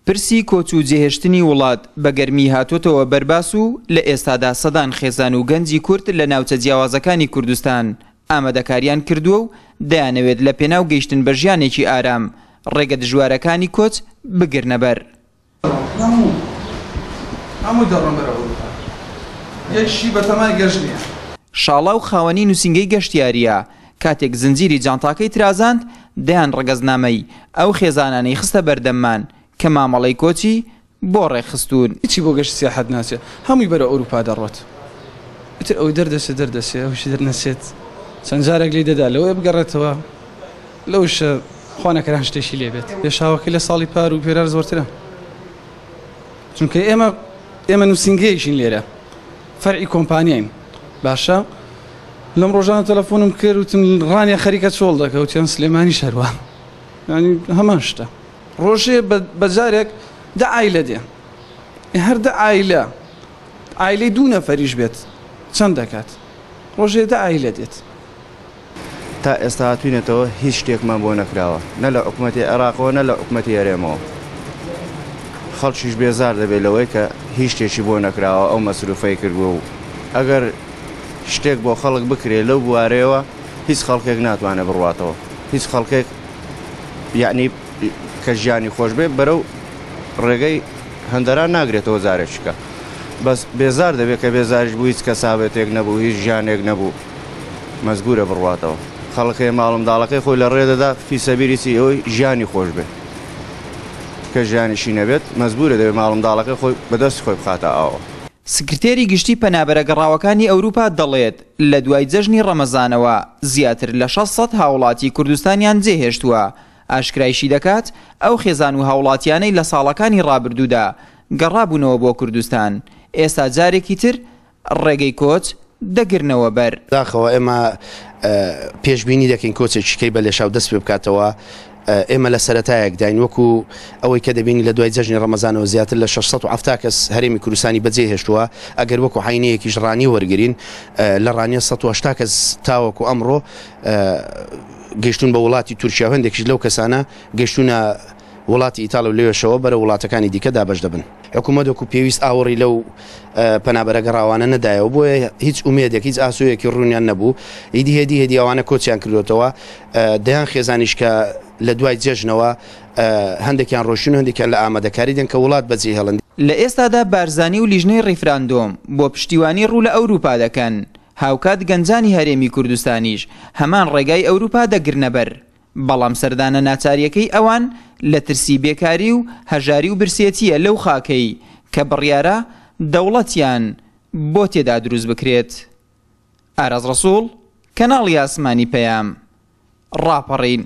پرسی کۆچ و جێهێشتنی وڵات بە گەرمی هاتۆتەوە بەرباس و لە ئێستادا سەدان خێزان و گەنجی کورد لە ناوچە جیاوازەکانی کوردستان ئامادەکاریان کردووە و دەیانەوێت لە پێناو گەیشتن بە ژیانێکی ئارام ڕێگە دژوارەکانی کۆچ بگرنە بەر. هەموو هەموو دەڕۆن بەرەو ئەوروپا یەکشی بەتەمای گەشت نییە. شاڵاو خاوەنی نووسینگەی گەشتیارییە، کاتێک زنجیری جانتاکەی ترازاند، دەیان ڕەگەزنامەی ئەو خێزانانەی خستە بەردەممان کە مامەڵەی کۆچی بۆ ڕێکخستوون. هیچی بۆ گەشت سیاحەت ناچێت هەمووی بەرەو ئەوروپا دەڕۆت ئیتر ئەوەی دەردەچێت دەردەچێت ئەوەشی دەرنەچێت چەند جارێک لێی دەدا لەوەیە بگەڕێتەوە لەوش خوا نەکەران شتێکی لێ بێت. لێشاوەکەی لە ساڵی پار و پێرار زۆرترە چونکە ئێمە ئێمە نووسینگەیەکین لێرە فەرعی کۆمپانیاین باشە لەم ڕۆژانە تەلەفۆنم کرد وتم ڕانیە خەریکە چۆڵ دەکە وتیان سلێمانیش هەروا یانی هەمان شتە ڕۆژێ بە جارێک دە عایلە دێ هەر دە عایلە عایلەی دوو نەفەریش بێت چەند دەکات ڕۆژێ دە عایلە دێت. تا ئێستا هاتوینەتەوە هیچ شتێکمان بۆ نەکراوە نە لە حکومەتی عێراقەوە نە لە حکومەتی هەرێمەوە خەڵکیش بێزار دەبێت لەوەی کە هیچ شتێکی بۆ نەکراوە ئەو مەسروفەی کردووە و ئەگەر شتێک بۆ خەڵک بکرێت لەو بوارەیەوە هیچ خەڵکێک ناتوانێت بڕواتەوە هیچ خەڵکێک یعنی کە ژیانی خۆش بێ بەرەو ڕێگەی هەندەران ناگرێتەوە جارێکیکە بەس بێزار دەبێت کە بێزاریش بوو هیچ کەسابەتێک نەبوو هیچ ژیانێک نەبوو مەجبورە بڕواتەوە خەڵک هەیە ماڵ منداڵەکەی خۆی لە ڕێ دەدا فی سەبیلی چی ئەوەی ژیانی خۆش بێ کە ژیانیشی نەبێت مەجبورە دەبێت ماڵ منداڵەکەی خۆی بەدەستی خۆی بخاتە ئاوەوە. سکرتێری گشتی پەنابەرە گەڕاوەکانی ئەوروپا دەڵێت، لە دوای جەژنی ڕەمەزانەوە زیاتر لە 600 هاوڵاتی کوردستانیان جێهێشتووە، ئاشکرایشی دەکات، ئەو خێزان و هاوڵاتیانەی لە ساڵەکانی ڕابردوودا گەڕابوونەوە بۆ کوردستان، ئێستا جارێکی تر ڕێگەی کۆچ دەگرنەوە بەر. بەداخەوە ئێمە پێشبینی دەکەین کۆچێکی کەی بە لێشاو دەست پێ بکاتەوە، ئێمە لە سەرەتایەکداین وەکو ئەوەی کە دەبینین لە دوای جەژنی ڕەمەزانەوە زیاتر لە 670 کەس هەرێمی کوردستانی بەجێ هێشتووە، ئەگەر وەکو عەینەیەکیش ڕانیە وەرگرین لە ڕانیە 180 کەس تاوەکو ئەمڕۆ گەیشتوون بە وڵاتی تورکیا و هەندێکیش لەو کەسانە گەیشتوونە وڵاتی ئیتاڵیا و لەوێشەوە بەرەو وڵاتەکانی دیکە دابەش دەبن. حکوومەت وەکو پێویست ئاوڕی لەو پەنابەرە گەڕاوانە نەدایەوە، بۆیە هیچ ئومێدێک، هیچ ئاسۆیەکی ڕوونیان نەبوو. ئیدی هێدی هێدی ئەوانە کۆچیان کردۆتەوە. دەیان خێزانیش کە لە دوای جەژنەوە هەندێکیان ڕۆیشتوون و هەندێکیان لە ئامادەکاری دێن کە وڵات بەجێهێڵن. لە ئێستادا بارزانی و لیژنەی ڕیفراندۆم بۆ پشتیوانی ڕوو لە ئەوروپا دەکەن، هاوکات گەنجانی هەرێمی کوردستانیش هەمان ڕێگای ئەوروپا دەگرنەبەر. بەڵام سەردانە ناچارییەکەی ئەوان لە ترسی بێکاری و هەژاری و برسێتییە لەو خاکەی کە بڕیارە دەوڵەتیان بۆ تێدا دروست بکرێت. ئاراز ڕەسوڵ، کەناڵی ئاسمانی پەیام، ڕاپەڕین.